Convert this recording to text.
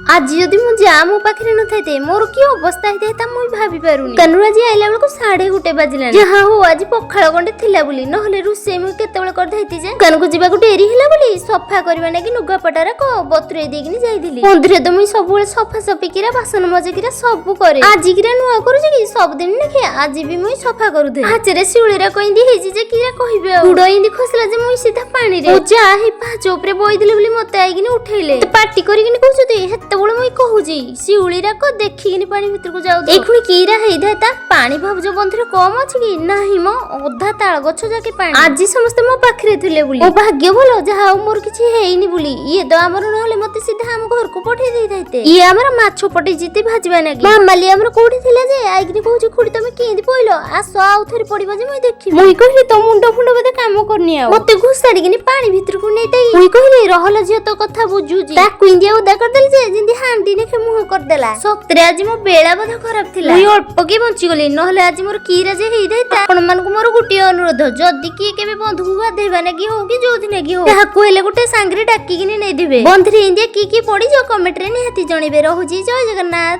ଆଜି ଯଦି ମୁଁ ଯା ମୋ ପାଖରେ ନଥାଇତେ, ମୋର କି ଅବସ୍ଥା ହେଇଥାଏ ମୁଁ ଭାବି ପାରୁନି। ଦୋକାନରୁ ଆଜି ଆଇଲା ବେଳକୁ 1:30 ବାଜିଲାଣି। ଯାହା ହଉ, ଆଜି ପଖାଳ ଗଣ୍ଡେ ଥିଲା ବୋଲି, ନହେଲେ ରୋଷେଇ ମୁଁ କେତେବେଳେ କରିଥାଇତି ଯେ। ଦୋକାନକୁ ଯିବାକୁ ଡେରି ହେଲା ବୋଲି ସଫା କରିବା ନାଗି ଲୁଗାପଟାର ବତୁରେଇ ଦେଇକିନି ଯାଇଥିଲି। ମନ୍ଦିରେ ତ ମୁଇଁ ସବୁବେଳେ ସଫା ସଫିକିରା, ବାସନ ମଜାକିରା ସବୁ କରେ। ଆଜିକିରା ନୂଆ କରୁଛି କି? ସବୁଦିନ ନାଖେ ଆଜି ବି ମୁଇଁ ସଫା କରୁଥିଲି। ହାତରେ ଶିଉଳିରା କଇଁଦି ହେଇଛି ଯେ କିରା କହିବେ ଆଉ। ଗୁଡ ଇନ୍ତି ଖସିଲା ଯେ ମୁଇଁ ସିଧା ପାଣିରେ। ମୋ ଯା ହେଇ ପାହାଚ ଉପରେ ବଇଥିଲେ ବୋଲି ମତେ ଆଇକିନି ଉଠେଇଲେ। ମତେ ପାଟି କରିକିନି କହୁଛନ୍ତି, ହେତେବେଳେ ମୁଇଁ କହୁଛି, ଶିଉଳିରାକ ଦେଖିକିନି ପାଣି ଭିତରକୁ ଯାଉ। ଏଇଖୁଣି କିରା ହେଇଥାଏ ତା ପାଣି ଭାବୁଛ ବନ୍ଧରେ କମ ଅଛି କି? ନାହିଁ ମ, ଅଧା ତାଳ ଗଛ ଯାକେ ପାଣି। ଆଜି ସମସ୍ତେ ମୋ ପାଖରେ ଥିଲେ ବୋଲି ମୋ ଭାଗ୍ୟ ଭଲ, ଯାହା ହଉ ମୋର କିଛି ହେଇନି ବୋଲି। ଇଏ ତ ଆମର ନହେଲେ ମତେ ସିଧା ଆମ ଘରକୁ ପଠେଇ ଦେଇଥାଇତେ। ଇଏ ଆମର ମାଛ ପଠେଇଛି ଭାଜିବା ନାଗି। ମାମାଲି ଆମର କୋଉଠି ଥିଲା ଯେ ଆଇକିନି କହୁଛି, "ଖୁଡି, ତମେ କେମିତି ପଇଲ? ଆସ, ଆଉ ଥରେ ପଡିବ ଯେ ମୁଇଁ ଦେଖିବି।" ମୁଇଁ କହିଲି, ତୋ ମୁଣ୍ଡ ଫୁଣ୍ଡ ବୋଧେ କାମ କରୁନି ଆଉ। ମତେ ଘୋଷାଡିକିନି ପାଣି ଭିତରକୁ ନେଇଥାଇ। ମୁଇଁ କହିଲି, ରହଲ ଝିଅ, ତୋ କଥା ବୁଝୁଛି। ତାକୁ ଇନ୍ଦିଆ ଓଦା କରିଦେଲି ଯେ ଯେମିତି ହାଣ୍ଡି ନେଖେ ମୁହଁ କରିଦେଲା। ସତରେ ଆଜି ମୋ ବେଳା ବୋଧେ ଖରାପ ଥିଲା। ମୁଇଁ ଅଳ୍ପ କି ବଞ୍ଚିଗଲି, ନହେଲେ ଆଜି ମୋର କିରା ଯେ ହେଇଥାଇତା। ଆପଣ ମାନଙ୍କୁ ମୋର ଗୋଟିଏ ଅନୁରୋଧ, ଯଦି କିଏ କେବେ ବନ୍ଧୁକୁ ଗାଧେଇବା ନାଗି ହଉ କି ଯୋଉଥି ନାଗି ହଉ, ତାହାକୁ ହେଲେ ଗୋଟେ ସାଙ୍ଗରେ ଡାକିକିନି ନେଇଥିବେ। ବନ୍ଧରେ ଇନ୍ଦିଆ କିଏ କିଏ ପଡିଛ, କମେଣ୍ଟରେ ନିହାତି ଜଣେଇବେ। ରହୁଛି, ଜୟ ଜଗନ୍ନାଥ।